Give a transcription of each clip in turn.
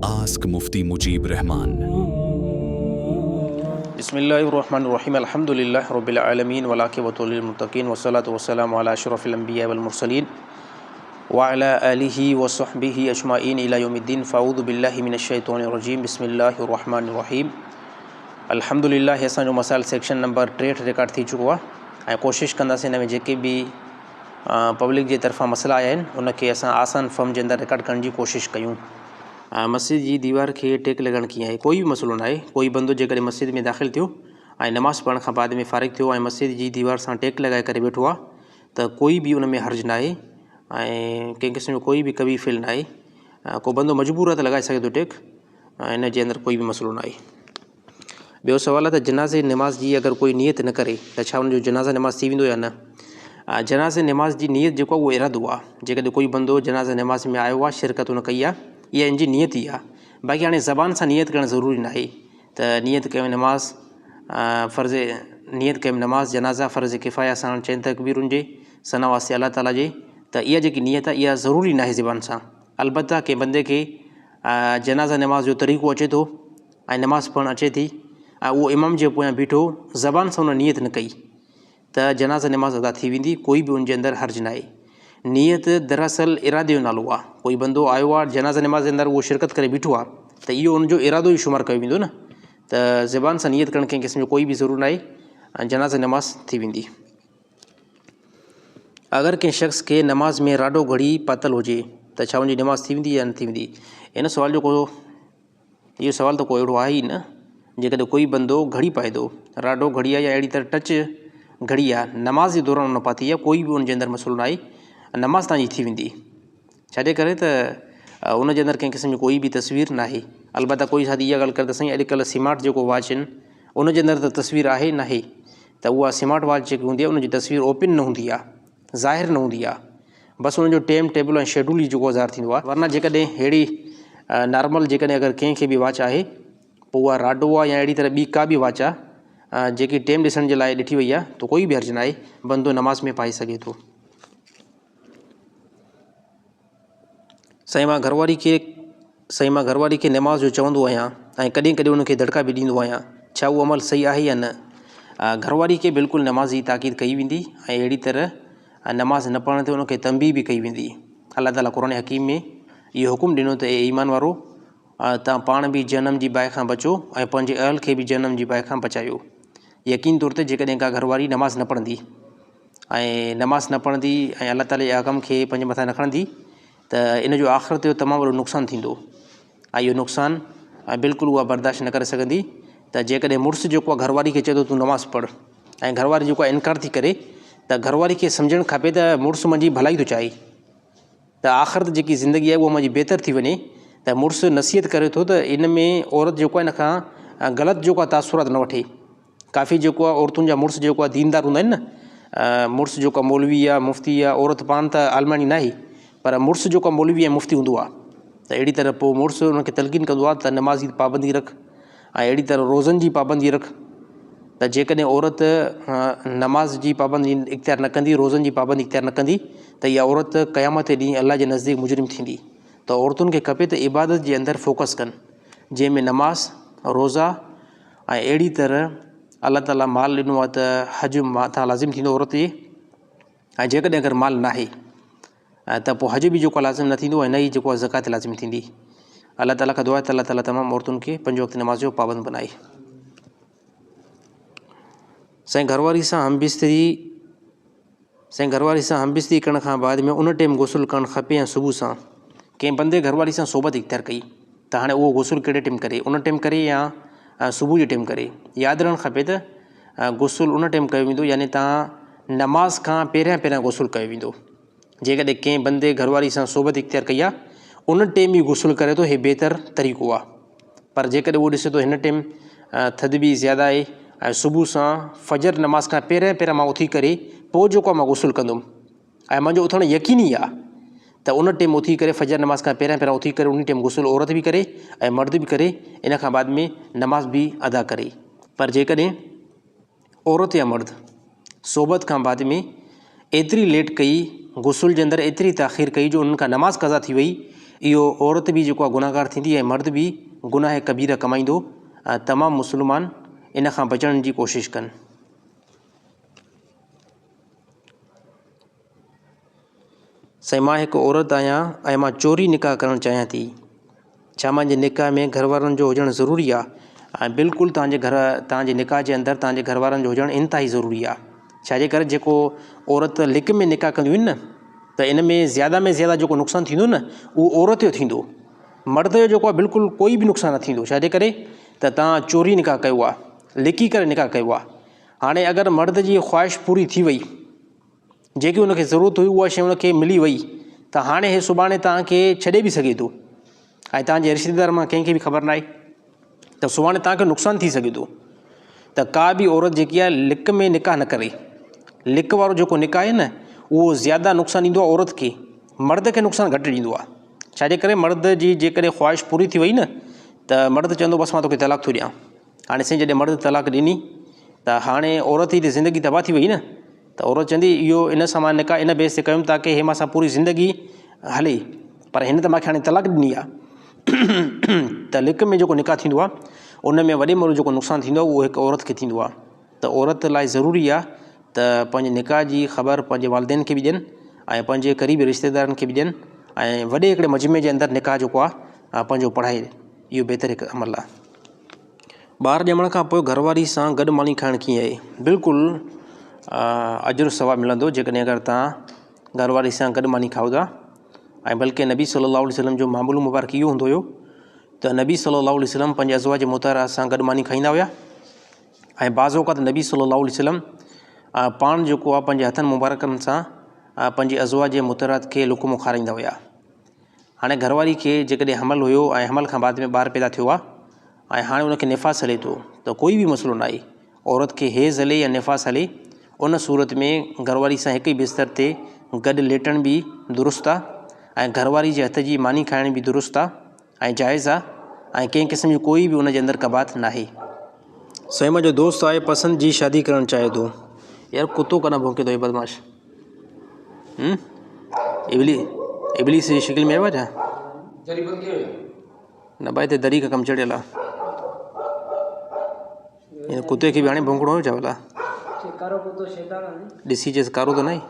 Ask Mufti Mujeeb Rehman. بسم الله الرحمن الرحيم الحمد لله رب العالمين والعاقبة للمتقين والصلاة والسلام على أشرف الأنبياء والمرسلين وعلى آله وصحبه أجمعين إلى يوم الدين فأعوذ بالله من الشيطان الرجيم بسم الله الرحمن الرحيم الحمد لله اسان جو مسائل سيڪشن نمبر 63 رڪارڊ ٿي چڪو آهي ۽ ڪوشش ڪنداسين هن ۾ جيڪي به پبلڪ جي طرفان مسئلا آيا آهن ان کي اسان آسان فهم جي اندر رڪارڊ ڪرڻ جي ڪوشش ڪيون. مسجد جي ديوار کي ٽيڪ لڳائڻ ڪيئن آهي؟ ڪوئي به مسئلو ناهي ڪوئي بندو جيڪڏهن مسجد ۾ داخل ٿيو ۽ نماز پڙهڻ کان بعد ۾ فارغ ٿيو ۽ مسجد جي ديوار سان ٽيڪ لڳائي ڪري ويٺو آهي ته ڪوئي به ان ۾ حرج ناهي ۽ ڪنهن قسم جو ڪوئي به قبيح فعل ناهي ڪو بندو مجبور آهي ته لڳائي سگهي ٿو ٽيڪ ان جي اندر ڪوئي به مسئلو ناهي. ٻيو سوال آهي ته جنازي نماز جي اگر ڪوئي نيت نه ڪري ته ڇا ان جو جنازه نماز ٿي ويندو يا نه؟ جنازي نماز جي نيت جيڪو آهي اهو ارادو آهي جيڪڏهن ڪوئي بندو جنازي نماز ۾ آيو آهي شرڪت ان ڪئي آهي اها ان جي نيت ئي آهي باقي هاڻي زبان سان نيت ڪرڻ ضروري ناهي ته نيت ڪيم نماز فرض نيت ڪيم نماز جنازه فرض ڪفايه ساڻ چئن تڪبيرن جي ثنا واسطي الله تعاليٰ جي ته اها جيڪي نيت آهي اها ضروري ناهي زبان سان البته ڪنهن بندي کي جنازه نماز جو طريقو اچي ٿو ۽ نماز پڙهڻ اچي ٿي ۽ اهو امام جي پويان بيٺو زبان سان ان نيت نه ڪئي ته جنازه نماز ادا ٿي ويندي ڪوئي به ان جي اندر حرج ناهي نيت دراصل ارادي جو نالو آهي ڪوئي بندو آيو آهي جنازه نماز جي اندر اهو شرڪت ڪري بيٺو آهي ته اهو ان جو ارادو ئي شمار ڪيو ويندو نه ته زبان سان نيت ڪرڻ ڪنهن قسم جو ڪوئي به ضرور ناهي ۽ جنازه نماز ٿي ويندي. اگر ڪنهن شخص کي نماز ۾ راڊو گهڙي پاتل هجي ته ڇا ان جي نماز ٿي ويندي يا نه ٿي ويندي ان سوال جو ڪو اهو سوال ته ڪو اهڙو آهي ئي نه جيڪڏهن ڪوئي بندو گهڙي پائي ٿو راڊو گهڙي آهي يا اهڙي طرح ٽچ گهڙي آهي نماز جي دوران ان پاتي آهي ڪوئي به ان جي اندر مسئلو نه آهي نماز تان جي ٿي ويندي ڇاجي ڪري ته ان جي اندر ڪنهن قسم جي ڪوئي به تصوير نه آهي البته ڪوئي ساٿي اها ڳالهه ڪري ته سائين اڄڪلهه سمارٽ جيڪو واچ آهن ان جي اندر ته تصوير آهي ناهي ته اها سمارٽ واچ جيڪي هوندي آهي ان جي تصوير اوپن نه هوندي آهي ظاهر نه هوندي آهي بس ان جو ٽيم ٽيبل ۽ شيڊول ئي جيڪو ظاهر ٿيندو آهي ورنه جيڪڏهن ههڙي نارمل جيڪڏهن اگر ڪنهن کي به واچ آهي پوء اها راڊو آهي يا اهڙي طرح ٻي ڪا به واچ آهي جيڪي ٽيم ڏسڻ جي لاء ڏٺي وئي آهي ته ڪوئي به حرج نه آهي بندو نماز ۾ پائي سگهي ٿو. سائين مان گهرواري کي سائين مان گهرواري کي نماز جو چوندو آهيان ۽ ڪڏهن ڪڏهن ان کي دڙڪا به ڏيندو آهيان ڇا اهو عمل صحيح آهي يا نه گهرواري کي بلڪل نماز جي تاڪيد ڪئي ويندي ۽ اهڙي طرح نماز نه پڙهڻ تي ان کي تنبيهه به ڪئي ويندي الله تعاليٰ قرآن حڪيم ۾ اهو حڪم ڏنو ته اي ايمان وارو تان پاڻ به جهنم جي باهه کان بچو ۽ پنهنجي اهل کي به جهنم جي باهه کان بچايو يقين طور تي جيڪڏهن ڪا گهرواري نماز نه پڙهندي ۽ نماز نه پڙهندي ۽ الله تعالي جي احڪام کي پنهنجي مٿان نه کڻندي ته ان جو آخرت جو تمام وڏو نقصان ٿيندو ۽ اهو نقصان بلڪل اها برداشت نه ڪري سگهندي ته جيڪڏهن مڙس جيڪو آهي گهر واري کي چئي ٿو تون نماز پڙهه ۽ گهر واري جيڪو آهي انڪار ٿي ڪري ته گهر واري کي سمجهڻ کپي ته مڙس منهنجي ڀلائي ٿو چاهي ته آخرت جيڪي زندگي آهي اها منهنجي بهتر ٿي وڃي ته مڙس نصيحت ڪري ٿو ته ان ۾ عورت جيڪو آهي ان کان غلط جيڪو آهي تاثرات نه وٺي ڪافي جيڪو آهي عورتن جا مڙس جيڪو آهي ديندار هوندا آهن نه مڙس جيڪو آهي مولوي آهي مفتي آهي عورت پاڻ ته عالماڻي ناهي پر مڙس جيڪو آهي مولوي ۽ مفتي هوندو آهي ته اهڙي طرح پوء مڙس ان کي تلقين ڪندو آهي ته نماز جي پابندي رک ۽ اهڙي طرح روزن جي پابندي رک ته جيڪڏهن عورت نماز جي پابندي اختيار نه ڪندي روزن جي پابندي اختيار نه ڪندي ته اها عورت قيامت جي ڏينهن الله جي نزديڪ مجرم ٿيندي ته عورتن کي کپي ته عبادت جي اندر فوڪس ڪن جنهن ۾ نماز روزا ۽ اهڙي طرح الله تعاليٰ مال ڏنو آهي ته حج مٿان لازم ٿيندو عورت جي ۽ جيڪڏهن اگر مال ناهي ته پوء حج به جيڪو لازم نه ٿيندو ۽ نه ئي جيڪو آهي زڪوات لازم ٿيندي الله تعاليٰ کان دعا آهي ته الله تعاليٰ تمام عورتن کي پنج وقت نماز جو پابند بنائي. سائين گهر واري سان هم بستري سائين گهر واري سان هم بستري ڪرڻ کان بعد ۾ ان ٽيم غسل ڪرڻ کپي يا صبح سان؟ ڪنهن بندي گهر واري سان صحبت اختيار ڪئي ته هاڻي اهو غسل ڪهڙي ٽيم ڪري ان ٽيم ڪري يا صبح جي ٽيم ڪري؟ ياد رهڻ کپي ته غسل ان ٽيم ڪيو ويندو يعني تان نماز کان پهريان پهريان غسل ڪيو ويندو جيڪڏهن ڪنهن بندي گهر واري سان صحبت اختيار ڪئي آهي ان ٽيم ئي غسل ڪري ٿو هي بهتر طريقو آهي پر جيڪڏهن اهو ڏسي ٿو هن ٽيم ٿڌ به زياده آهي ۽ صبح سان فجر نماز کان پهريان پهريان مان اٿي ڪري پوء جيڪو آهي مان غسل ڪندم ۽ منهنجو اٿڻ يقيني آهي ته ان ٽيم اٿي ڪري فجر نماز کان پهريان پهريان اٿي ڪري ان ٽيم غسل عورت به ڪري ۽ مرد به ڪري ان کان بعد ۾ نماز به ادا ڪري پر جيڪڏهن عورت يا مرد صحبت کان بعد ۾ ايتري ليٽ ڪئي، غسل جي اندر ايتري تاخير ڪئي جو انهن کان نماز قضا ٿي وئي اهو عورت به جيڪو آهي گنهگار ٿيندي ۽ مرد به گناهه ڪبيره ڪمائيندو. تمام مسلمان ان کان بچڻ جي ڪوشش ڪن. سائين مان هڪ عورت آهيان ۽ مان چوري نڪاح ڪرڻ چاهيان ٿي ڇا مانجي نڪاح ۾ گهر وارن جو هجڻ ضروري آ ۽ بلڪل توهان جي گهر توهان جي نڪاح جي اندر توهان جي گهر وارن جو هجڻ انتهائي ضروري آ ڇا جي ڪري جيڪو عورت لڪ ۾ نڪاح ڪنديون آهن نه ته ان ۾ زياده ۾ زياده جيڪو نقصان ٿيندو نه اهو عورت جو ٿيندو مرد جو جيڪو آ بلڪل ڪوئي به نقصان نه ٿيندو ڇا جي ڪري ته توهان چوري نڪاح ڪيو آ لڪي ڪري نڪاح ڪيو آ هاڻي اگر مرد جي خواهش پوري ٿي وئي جيڪي ان کي ضرورت هئي اها شيء ان کي ملي وئي ته هاڻي هي سڀاڻي توهان کي ڇڏي به سگهي ٿو ۽ توهان جي رشتيدار مان ڪنهن کي به خبر ناهي ته سڀاڻي توهان کي نقصان ٿي سگهي ٿو ته ڪا به عورت جيڪي آهي لڪ ۾ نڪاح نه ڪري لڪ وارو جيڪو نڪاح آهي نه اهو زياده نقصان ڏيندو آهي عورت کي مرد کي نقصان گهٽ ڏيندو آهي ڇاجي ڪري مرد جي جيڪڏهن خواهش پوري ٿي وئي نه ته مرد چوندو بس مان توکي طلاق ٿو ڏيان هاڻي سائين جڏهن مرد طلاق ڏني ته هاڻي عورت جي ته زندگي تباهه ٿي وئي نه ته عورت چوندي اهو ان سان مان نڪاح ان بيس تي ڪيم تاڪه هي مان سان پوري زندگي هلي پر هن ته مانکي هاڻي طلاق ڏني آهي ته لڪ ۾ جيڪو نڪاح ٿيندو آهي ان ۾ وڏي ۾ وڏو جيڪو نقصان ٿيندو آهي اهو هڪ عورت کي ٿيندو آهي ته عورت لاء ضروري آهي ته پنهنجي نڪاح جي خبر پنهنجي والدين کي به ڏين ۽ پنهنجي قريبي رشتيدارن کي به ڏين ۽ وڏي هڪڙي مجمعي جي اندر نڪاح جيڪو آهي پنهنجو پڙهائي اهو بهتر هڪ عمل آهي. ٻار ڄمڻ کان پوء گهر واري سان گڏ ماني کائڻ ڪيئن آهي؟ بلڪل اجر ثواب ملندو جيڪڏهن اگر توهان گهر واري سان گڏ ماني کائو ٿا ۽ بلڪه نبي صلي الله عليه وسلم جو معمول مبارڪ اهو هوندو هيو ته نبي صلي الله عليه وسلم پنهنجي ازواج مطهرات سان گڏ ماني کائيندا هيا ۽ بعض اوقات نبي صلي الله عليه وسلم پاڻ جيڪو آهي پنهنجي هٿن مبارڪن سان پنهنجي ازواج مطهرات کي لقمو کارائيندا هيا هاڻي گهر واري کي جيڪڏهن حمل هيو ۽ حمل کان بعد ۾ ٻار پيدا ٿيو آهي ۽ هاڻي ان کي نفاس هلي ٿو ته ڪوئي به مسئلو ناهي عورت کي حيض هلي يا نفاس هلي ان صورت ۾ گهر واري سان هڪ ئي بستر تي گڏ ليٽڻ به درست آهي ۽ گهر واري جي هٿ جي ماني کائڻ به درست آهي ۽ جائز آهي ۽ ڪنهن قسم جي ڪوئي به ان جي اندر قباحت ناهي. سائين منهنجو دوست آهي پسند جي شادي ڪرڻ چاهي ٿو. يار ڪتو ڪڏهن ڀونڪي ٿو هي بدمعاش. هم ابلي ابليس جي شڪل ۾ آيو آ ڇا؟ دري بند ڪيو يا؟ نه ڀائي هتي دري کان ڪم چڙهيل آ. هن ڪتي کي به هاڻي ڀونڪڻو هيو ڇا ڀلا؟ ڪارو ڪتو شيطان آ ڏسي چيس ڪارو ته ناهي.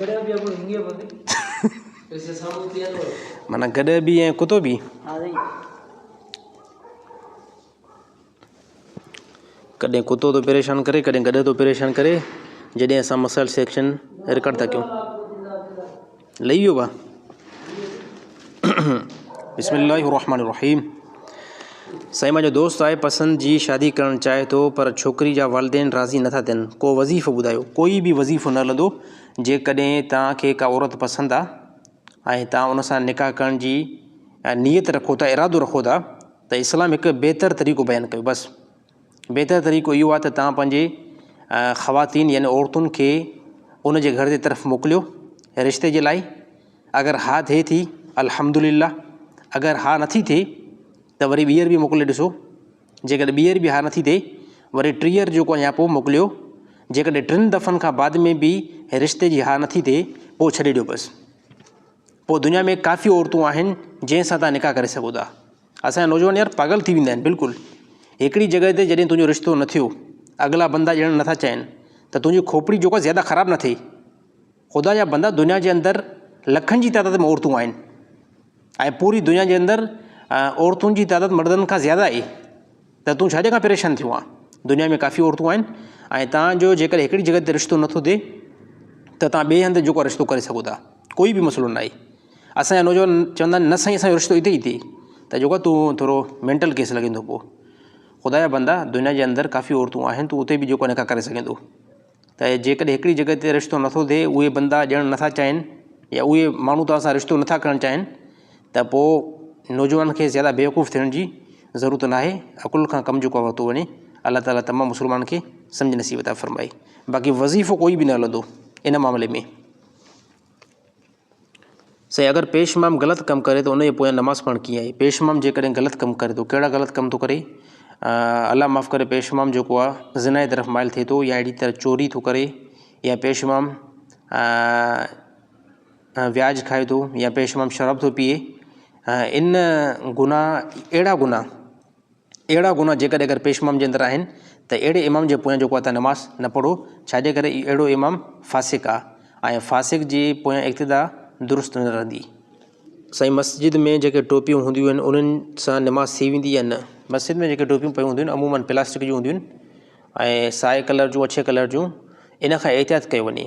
گڏهه به اڳو هنگي پوندي. معنيٰ گڏهه به ۽ ڪتو به. ها سائين. ڪڏهن ڪتو ٿو پريشان ڪري ڪڏهن گڏهه ٿو پريشان ڪري جڏهن اسان مسائل سيڪشن رڪارڊ ٿا ڪيون لهي ويو با بسم الله الرحمن الرحيم سائين منهنجو دوست آهي پسند جي شادي ڪرڻ چاهي ٿو پر ڇوڪري جا والدين راضي نٿا ٿين ڪو وظيفو ٻڌايو ڪوئي به وظيفو نه هلندو جيڪڏهن توهان کي ڪا عورت پسند آ ۽ توهان ان سان نڪاح ڪرڻ جي نيت رکو ٿا ارادو رکو ٿا ته اسلام هڪ بهتر طريقو بيان ڪيو بس بهتر طريقو اهو آهي ته توهان پنهنجي خواتين يعني عورتن کي ان جي گهر جي طرف موڪليو رشتي جي لاء اگر ها ٿئي ٿي الحمد لله اگر ها نٿي ٿئي ته وري ٻيهر به موڪلي ڏسو جيڪڏهن ٻيهر به ها نٿي ٿئي وري ٽيهر جيڪو آهي يا پوء موڪليو جيڪڏهن ٽن دفعن کان بعد ۾ به رشتي جي ها نٿي ٿئي پوء ڇڏي ڏيو بس پوء دنيا ۾ ڪافي عورتون آهن جنهن سان توهان نڪاح ڪري سگهو ٿا. اسان جا نوجوان يار پاڳل ٿي ويندا آهن بلڪل هڪڙي جڳهه تي جڏهن تنهنجو رشتو نه ٿيو اڳلا بندا ڄڻ نٿا چاهين ته تنهنجي کوپڙي جيڪو آهي زياده خراب نه ٿئي خدا جا بندا دنيا جي اندر لکن جي تعداد ۾ عورتون آهن ۽ پوري دنيا جي اندر عورتن جي تعداد مردن کان زياده آهي ته تون ڇاجي کان پريشان ٿيو آن؟ دنيا ۾ ڪافي عورتون آهن ۽ تان جو جيڪڏهن هڪڙي جڳهه تي رشتو نٿو ٿئي ته تان ٻئي هنڌ جيڪو رشتو ڪري سگهو ٿا ڪوئي به مسئلو ناهي اسان جا نوجوان چوندا آهن نه سائين اسان جو رشتو اتي ئي ٿئي ته جيڪو تون ٿورو مينٽل ڪيس لڳين ٿو پوء خدا جا بندا دنيا جي اندر ڪافي عورتون آهن تون اتي به جيڪو نڪاح ڪري سگهين ٿو ته جيڪڏهن هڪڙي جڳهه تي رشتو نٿو ٿئي اهي بندا ڏيڻ نٿا چاهين يا اهي ماڻهو توهان سان رشتو نٿا ڪرڻ چاهين ته پوء نوجوان کي زياده بيوقوف ٿيڻ جي ضرورت ناهي عقل کان ڪم جيڪو آهي ورتو وڃي الله تعالي تمام مسلمانن کي سمجهه نصيب عطا فرمائي باقي وظيفو ڪوئي به نه هلندو ان معاملي ۾ سائين اگر پيش امام غلط ڪم ڪري ته ان جي پويان نماز پڙهڻ ڪيئن آهي پيش امام جيڪڏهن غلط ڪم ڪري ٿو ڪهڙا غلط ڪم ٿو ڪري الله معاف ڪري پيش امام جيڪو آهي زنا جي طرف مائل ٿئي ٿو يا اهڙي طرح چوري ٿو ڪري يا پيش امام وياج کائي ٿو يا پيش امام شراب ٿو پيئي ان گناهه اهڙا گناهه اهڙا گناهه جيڪڏهن اگر پيش امام جي اندر آهن ته اهڙي امام جي پويان جيڪو آهي تان نماز نه پڙهو ڇاجي ڪري اهڙو امام فاسق آهي ۽ فاسق جي پويان اقتدا درست نه رهندي. سائين مسجد ۾ جيڪي ٽوپيون هونديون آهن انهن سان نماز ٿي ويندي يا نه؟ مسجد ۾ جيڪي ٽوپيون پيون هونديون آهن عموماً پلاسٽڪ جون هونديون آهن ۽ سائي ڪلر جون اڇي ڪلر جون ان کان احتياط ڪيو وڃي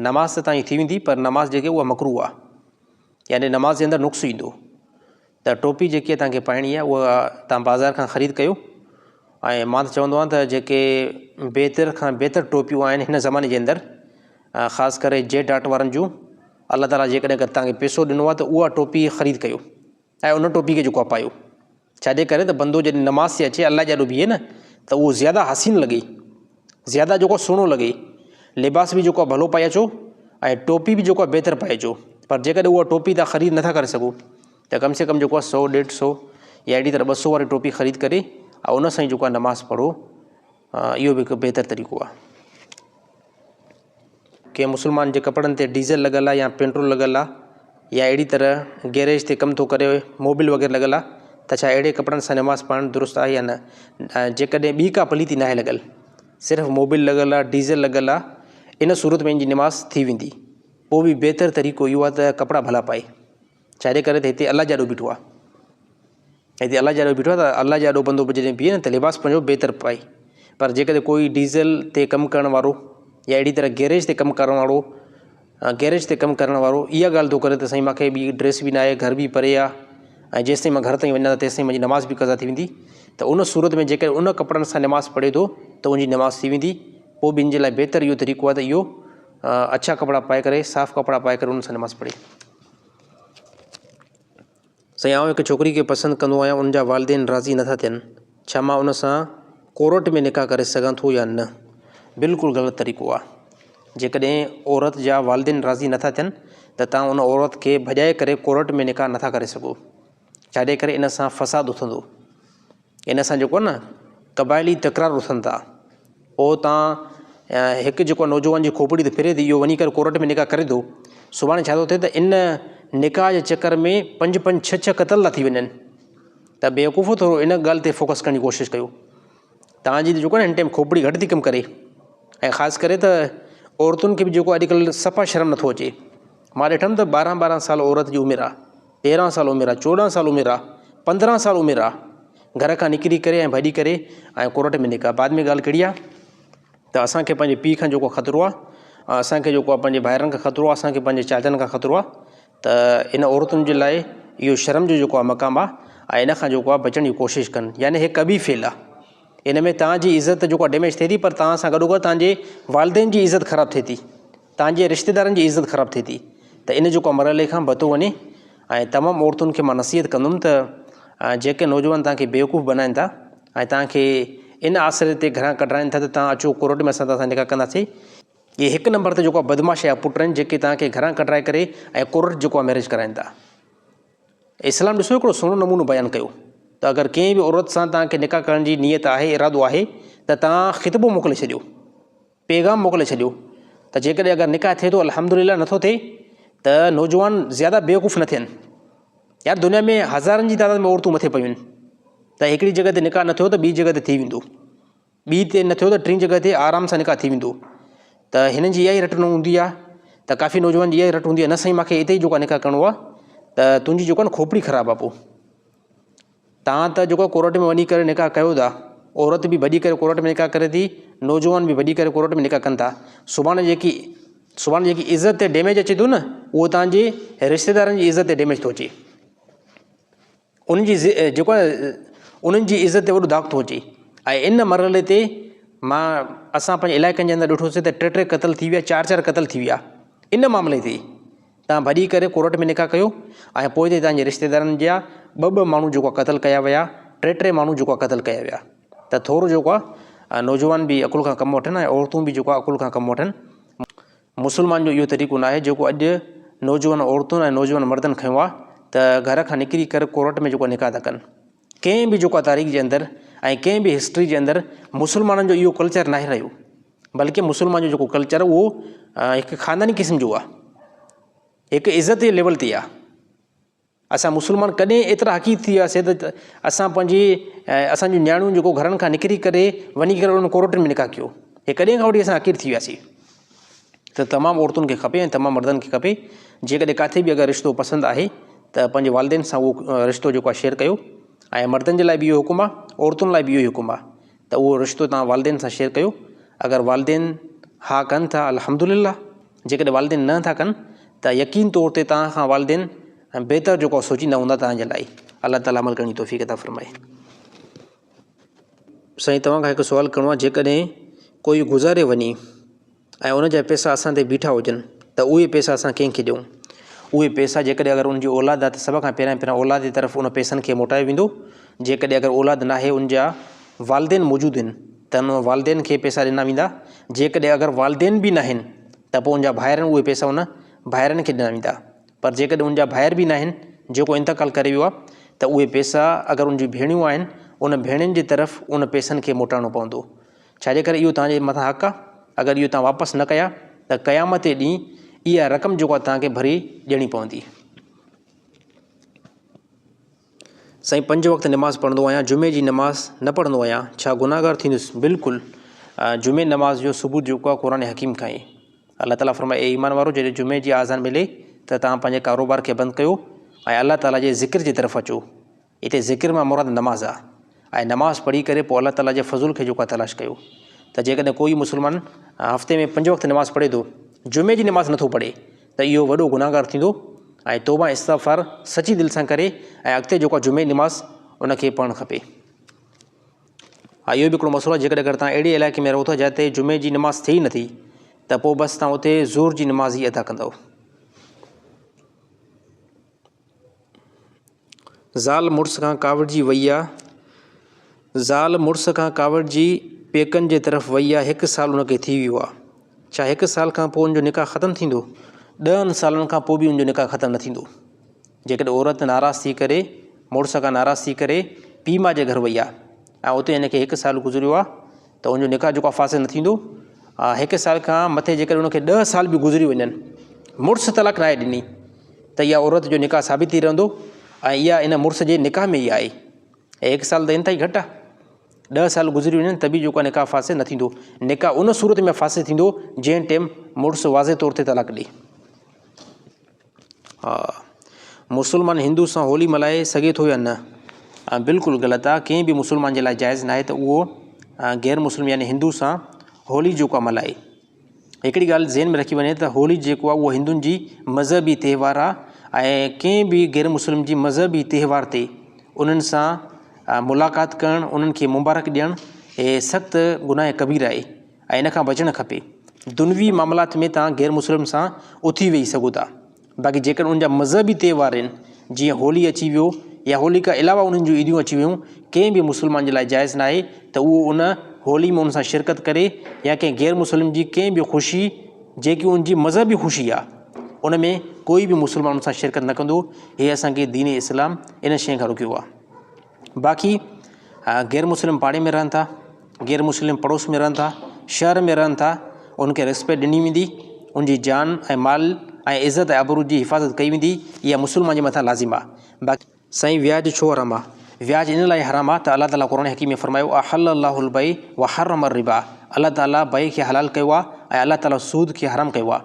نماز ته تان جي ٿي ويندي پر نماز جيڪي اها مڪروه آهي يعني نماز جي اندر نقص ايندو ته ٽوپي جيڪي تان کي پائڻي آهي اها تان بازار کان خريد ڪيو ۽ مان ته چوندو آهيان ته جيڪي بهتر کان بهتر ٽوپيون آهن هن زماني جي اندر خاص ڪري جي ڊاٽ وارن جون الله تعاليٰ جيڪڏهن اگر توهان کي پئسو ڏنو آهي ته اها ٽوپي خريد ڪيو ۽ ان ٽوپي کي جيڪو آهي پايو ڇاجي ڪري ته بندو جڏهن نماز تي اچي الله جي آڏو بيهي نه ته اهو زياده حسين لڳي زياده جيڪو سهڻو لڳي لباس به جيڪو ڀلو پائي اچو ۽ ٽوپي به جيڪو بهتر پائي اچو پر جيڪڏهن اها ٽوپي توهان خريد نٿا ڪري سگهو ته ڪم سي ڪم جيڪو آهي سو ڏيڍ سو يا اهڙي طرح 200 واري ٽوپي خريد ڪري ۽ ان سان ئي جيڪو آهي نماز پڙهو اهو به هڪ بهتر طريقو آهي. ڪنهن مسلمان جي ڪپڙن تي ڊيزل لڳل آهي يا پيٽرول لڳل آهي يا اهڙي طرح گيريج تي ڪم ٿو ڪري موبل وغيره لڳل آهي ته ڇا اهڙي ڪپڙن سان نماز پڙهڻ درست آهي يا نه جيڪڏهن ٻي ڪا پليتي ناهي لڳل صرف موبل لڳل آهي ڊيزل لڳل آهي ان صورت ۾ ان جي نماز ٿي ويندي پوء به بهتر طريقو اهو آهي ته ڪپڙا ڀلا پائي ڇاجي ڪري ته هتي الله جي آڏو بيٺو آهي هتي الله جي آڏو بيٺو آهي ته الله جي آڏو بندو به جڏهن بيهي نه ته لباس پنهنجو بهتر پائي پر جيڪڏهن ڪوئي ڊيزل تي ڪم ڪرڻ وارو يا اهڙي طرح گيريج تي ڪم ڪرڻ وارو گيريج تي ڪم ڪرڻ وارو اها ڳالهه ٿو ڪري ته سائين مانکي ٻي ڊريس به ناهي گهر به پري آهي ۽ جيستائين مان گهر تائين وڃان ته تيستائين منهنجي نماز به قضا ٿي ويندي ته ان صورت ۾ جيڪڏهن ان ڪپڙن سان نماز پڙهي ٿو ته ان جي نماز ٿي ويندي پوء به ان جي لاء بهتر اهو طريقو آهي ته اهو اڇا ڪپڙا پائي ڪري صاف ڪپڙا پائي ڪري ان سان نماز پڙهي. سائين آئون هڪ ڇوڪري کي پسند ڪندو آهيان ان جا والدين راضي نٿا ٿين ڇا مان ان سان ڪورٽ ۾ نڪاح ڪري سگهان ٿو يا نه بلڪل غلط طريقو آهي جيڪڏهن عورت جا والدين راضي نٿا ٿين ته تان ان عورت کي ڀڄائي ڪري ڪورٽ ۾ نڪاح نٿا ڪري سگهو ڇاجي ڪري ان سان فساد اٿندو ان سان جيڪو آهي نه قبائلي تڪرار اٿن ٿا پوء تان هڪ جيڪو نوجوان جي کوپڙي ته ڦري ٿي اهو وڃي ڪري ڪورٽ ۾ نڪاح ڪري ٿو سڀاڻي ڇا ٿو ٿئي ته ان نڪاح جي چڪر ۾ پنج پنج ڇهه ڇهه قتل ٿا ٿي وڃن ته بيوقوفو ٿورو ان ڳالهه تي فوڪس ڪرڻ جي ڪوشش ڪيو تان جي جيڪو آهي نه هن ٽائيم کوپڙي گهٽ ٿي ڪم ڪري ۽ خاص ڪري ته عورتن کي به جيڪو اڄڪلهه صفا شرم نٿو اچي مان ڏٺم ته ٻارهن ٻارهن سال عورت جي عمر آهي تيرهن سال عمر آ، چوڏهن سال عمر آ، پندرهن سال عمر آ، گهر کان نڪري ڪري ۽ ڀڄي ڪري ۽ ڪورٽ ۾ نڪا. بعد ۾ ڳالهه ڪهڙي آ ته اسان کي پنهنجي پيء کان جيڪو خطرو آ، اسان کي جيڪو آ پنهنجي ڀائرن کان خطرو آ، اسان کي پنهنجي چاچن کان خطرو آ ته ان عورتن جي لاء اهو شرم جو جيڪو آ مقام آ ۽ ان کان جيڪو آ بچڻ جي ڪوشش ڪن يعني هي قبيح فعل آ. ان ۾ توهان جي عزت جيڪو آ ڊيميج ٿئي ٿي پر توهان سان گڏوگڏ توهان جي والدين جي عزت خراب ٿئي ٿي. توهان جي رشتيدارن جي عزت خراب ٿئي ٿي ته ان جيڪو مرحلي کان بتو وڃي ۽ تمام عورتن کي مان نصيحت ڪندم ته جيڪي نوجوان توهان کي بيوقوف بنائن ٿا ۽ توهان کي ان آسري تي گهران ڪڍرائن ٿا ته توهان اچو ڪورٽ ۾ اسان توهان سان نڪاح ڪنداسين اهي هڪ نمبر تي جيڪو بدمعاش جا پٽ آهن جيڪي توهان کي گهران ڪڍرائي ڪري ۽ ڪورٽ جيڪو آهي ميريج ڪرائن ٿا اسلام ڏسو هڪڙو سهڻو نمونو بيان ڪيو ته اگر ڪنهن به عورت سان توهان کي نڪاح ڪرڻ جي نيت آهي ارادو آهي ته توهان خطبو موڪلي ڇڏيو پيغام موڪلي ڇڏيو ته جيڪڏهن اگر نڪاح ٿئي ٿو الحمدلله نٿو ٿئي ته نوجوان زياده بيوقوف نه ٿين يار دنيا ۾ هزارن جي تعداد ۾ عورتون مٿي پيون آهن ته هڪڙي جڳهه تي نڪاح نه ٿيو ته ٻي جڳهه تي ٿي ويندو ٻي تي نه ٿيو ته ٽين جڳهه تي آرام سان نڪاح ٿي ويندو ته هنن جي اها ئي رٽ نه هوندي آهي ته ڪافي نوجوان جي اها ئي رٽ هوندي آهي نه سائين مانکي اتي ئي جيڪو نڪاح ڪرڻو آهي ته تنهنجي جيڪو آهي نه کوپڙي خراب آهي پوء توهان ته جيڪو ڪورٽ ۾ وڃي ڪري نڪاح ڪيو ٿا، عورت به ڀڄي ڪري ڪورٽ ۾ نڪاح ڪري ٿي، نوجوان به ڀڄي ڪري ڪورٽ ۾ نڪاح ڪن ٿا. سڀاڻي جيڪي سڀاڻي جيڪي عزت تي ڊيميج اچي ٿو نه اهو توهان جي رشتيدارن جي عزت تي ڊيميج ٿو اچي. انهن جي جيڪو آهي انهن جي عزت تي وڏو داغ ٿو اچي ۽ ان مرحلي تي مان اسان پنهنجي علائقن جي اندر ڏٺوسي ته ٽي ٽي قتل ٿي ويا چار چار قتل ٿي ويا ان معاملي تي. توهان ڀڄي ڪري ڪورٽ ۾ نڪاح ڪيو ۽ پوء تي توهان جي رشتيدارن جا ٻه ٻه ماڻهو جيڪو قتل ڪيا ويا ٽي ٽي ماڻهو جيڪو قتل ڪيا ويا ته ٿورو جيڪو آهي نوجوان به عقل کان ڪم وٺن ۽ عورتون به جيڪو عقل کان ڪم وٺن مسلمان جو اهو طريقو ناهي جيڪو اڄ نوجوان عورتن ۽ نوجوان مردن کنيو آهي ته گهر کان نڪري ڪري ڪورٽ ۾ جيڪو نڪاح ٿا ڪن ڪنهن به جيڪو تاريخ جي اندر ۽ ڪنهن به هسٽري جي اندر مسلمانن جو اهو ڪلچر ناهي رهيو بلڪه مسلمان جو جيڪو ڪلچر اهو هڪ خانداني قسم جو آهي هڪ عزت جي ليول تي آهي اسان مسلمان ڪڏهن ايترا حقير ٿي وياسي ته اسان پنهنجي اسان جون نياڻيون جيڪو گهرن کان نڪري ڪري وڃي ڪري انهن ڪورٽن ۾ نڪاح ڪيو هي ڪڏهن کان وٺي اسان حقير ٿي وياسي ته تمام عورتن کي کپي ۽ تمام مردن کي کپي جيڪڏهن ڪاٿي به اگر رشتو پسند آهي ته پنهنجي والدين سان اهو رشتو جيڪو آهي شيئر ڪيو ۽ مردن جي لاء به اهو حڪم آهي عورتن لاء به اهو ئي حڪم آهي ته اهو رشتو توهان والدين سان شيئر ڪيو اگر والدين ها ڪن ٿا الحمد لله جيڪڏهن والدين نه ٿا ڪن ته يقين طور تي توهان کان والدين بهتر جيڪو سوچيندا هوندا توهان جي لاء الله تعالي عمل ڪرڻ جي توفيق عطا فرمائي. سائين توهان کان هڪ سوال ڪرڻو آهي جيڪڏهن ڪوئي گذاري وڃي ۽ ان جا پئسا اسان تي بيٺا هجن ته اهي پئسا اسان ڪنهن کي ڏيون اهي پئسا جيڪڏهن اگر ان جي اولاد آهي ته سڀ کان پهريان پهريان اولاد جي طرف ان پئسن کي موٽايو ويندو جيڪڏهن اگر اولاد ناهي ان جا والدين موجود آهن ته ان والدين کي پئسا ڏنا ويندا جيڪڏهن اگر والدين به ناهن ته پوء ان جا ڀائر آهن اهي پئسا ان ڀائرن کي ڏنا ويندا پر جيڪڏهن ان جا ڀائر به ناهن جيڪو انتقال ڪري ويو آهي ته اهي پئسا اگر ان جون ڀيڻيون آهن ان ڀيڻين جي طرف ان پئسن کي موٽائڻو پوندو ڇاجي ڪري اهو توهان جي مٿان حق آهي اگر اهو توهان واپس نه ڪيا ته قيامت جي ڏينهن اها رقم جيڪو آهي توهان کي ڀري ڏيڻي پوندي. سائين پنج وقت نماز پڙهندو آهيان جمعي جي نماز نه پڙهندو آهيان ڇا گناهگار ٿيندس بلڪل جمعي نماز جو ثبوت جيڪو آهي قرآن حڪيم کان ئي الله تعالٰي فرمائي اي ايمان وارو جڏهن جمعي جي آذان ملي ته توهان پنهنجي ڪاروبار کي بند ڪيو ۽ الله تعالٰي جي ذڪر جي طرف اچو هتي ذڪر مان مراد نماز آهي ۽ نماز پڙهي ڪري پوء الله تعالٰي جي فضل کي جيڪو آهي تلاش ڪيو ته جيڪڏهن ڪوئي مسلمان هفتي ۾ پنج وقت نماز پڙهي ٿو جمعي جي نماز نٿو پڙهي ته اهو وڏو گنهگار ٿيندو ۽ توبه ۽ استغفار سچي دل سان ڪري ۽ اڳتي جيڪو آهي جمعي نماز ان کي پڙهڻ کپي. ها اهو به هڪڙو مسئلو آهي جيڪڏهن اگر توهان اهڙي علائقي ۾ رهو ٿا جتي جمعي جي نماز ٿئي نٿي ته پوء بس توهان اتي ظهر جي نماز ئي ادا ڪندؤ. زال مڙس کان ڪاوڙجي وئي آ. زال مڙس کان ڪاوڙجي پيڪن جي طرف وئي آ هڪ سال ان کي ٿي ويو آ. ڇا هڪ سال کان پوء ان جو نڪاح ختم ٿيندو؟ ڏهن سالن کان پوء به ان جو نڪاح ختم نه ٿيندو. جيڪڏهن عورت ناراض ٿي ڪري مڙس کان ناراض ٿي ڪري پيء ماء جي گهر وئي آ ۽ اتي هن کي هڪ سال گذريو آ ته ان جو نڪاح جيڪو آ فاسد نه ٿيندو. هڪ سال کان مٿي جيڪڏهن ان کي ڏهه سال به گذري وڃن مڙس طلاق ناهي ڏني ته اها عورت جو نڪاح ثابت ٿي رهندو ۽ اها ان مڙس جي نڪاح ۾ ئي آهي ۽ هڪ سال ته انتهائي گهٽ آهي ڏهه سال گذري وڃن ته به جيڪو نڪاح فاسد نه ٿيندو نڪاح ان صورت ۾ فاسد ٿيندو جنهن ٽيم مڙس واضح طور تي طلاق ڏي ها مسلمان هندو سان هولي ملهائي سگهي ٿو يا نه بلڪل غلط آهي ڪنهن به مسلمان جي لاء جائز ناهي ته اهو غير مسلم يعني هندو سان هولي جيڪو آهي ملهائي هڪڙي ڳالهه ذهن ۾ رکي وڃي ته هولي جيڪو آهي اهو هندن جي مذهبي تهوار آهي ۽ ڪنهن به غير مسلم جي مذهبي تهوار تي انهن سان ملاقات ڪرڻ انهن کي مبارڪ ڏيڻ هي سخت گناهه ڪبير آهي ۽ ان کان بچڻ کپي دنوي معاملات ۾ توهان غير مسلم سان اٿي ويهي سگهو ٿا باقي جيڪڏهن انهن جا مذهبي تهوار آهن جيئن هولي اچي ويو يا هولي کان علاوه انهن جون عيديون اچي ويون ڪنهن به مسلمان جي لاء جائز ناهي ته اهو ان هولي ۾ ان سان شرڪت ڪري يا ڪنهن غير مسلم جي ڪنهن به خوشي جيڪي ان جي مذهبي خوشي آهي ان ۾ ڪوئي به مسلمان ان سان شرڪت نه ڪندو هي اسانکي دين اسلام ان شيء کان روڪيو آهي باقي غير مسلم پاڙي ۾ رهن ٿا غير مسلم پڙوس ۾ رهن ٿا شهر ۾ رهن ٿا ان کي ريسپيڪٽ ڏني ويندي ان جي جان ۽ مال ۽ عزت ۽ آبرو جي حفاظت ڪئي ويندي اها مسلمان جي مٿان لازم آهي باقي سائين وياج ڇو حرام آ؟ وياج ان لاء حرام آ ته الله تعالي قرآن حڪيم ۾ فرمايو احل الله البيع وحرم الربا الله تعالي بيع کي حلال ڪيو آ ۽ الله تعالي سود کي حرام ڪيو آ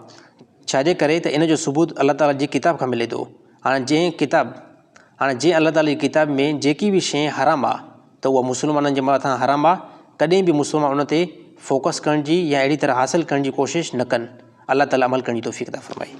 ڇاجي ڪري ته ان جو ثبوت الله تعالي جي ڪتاب کان ملي ٿو هاڻي جنهن ڪتاب هاڻي جنهن الله تعالي جي ڪتاب ۾ جيڪي به شيء حرام آ ته اها مسلمانن جي مٿان حرام آ، ڪڏهن به مسلمان ان تي فوڪس ڪرڻ جي يا اهڙي طرح حاصل ڪرڻ جي ڪوشش نه ڪن، الله تعالي عمل ڪرڻ جي توفيق عطا فرمائي.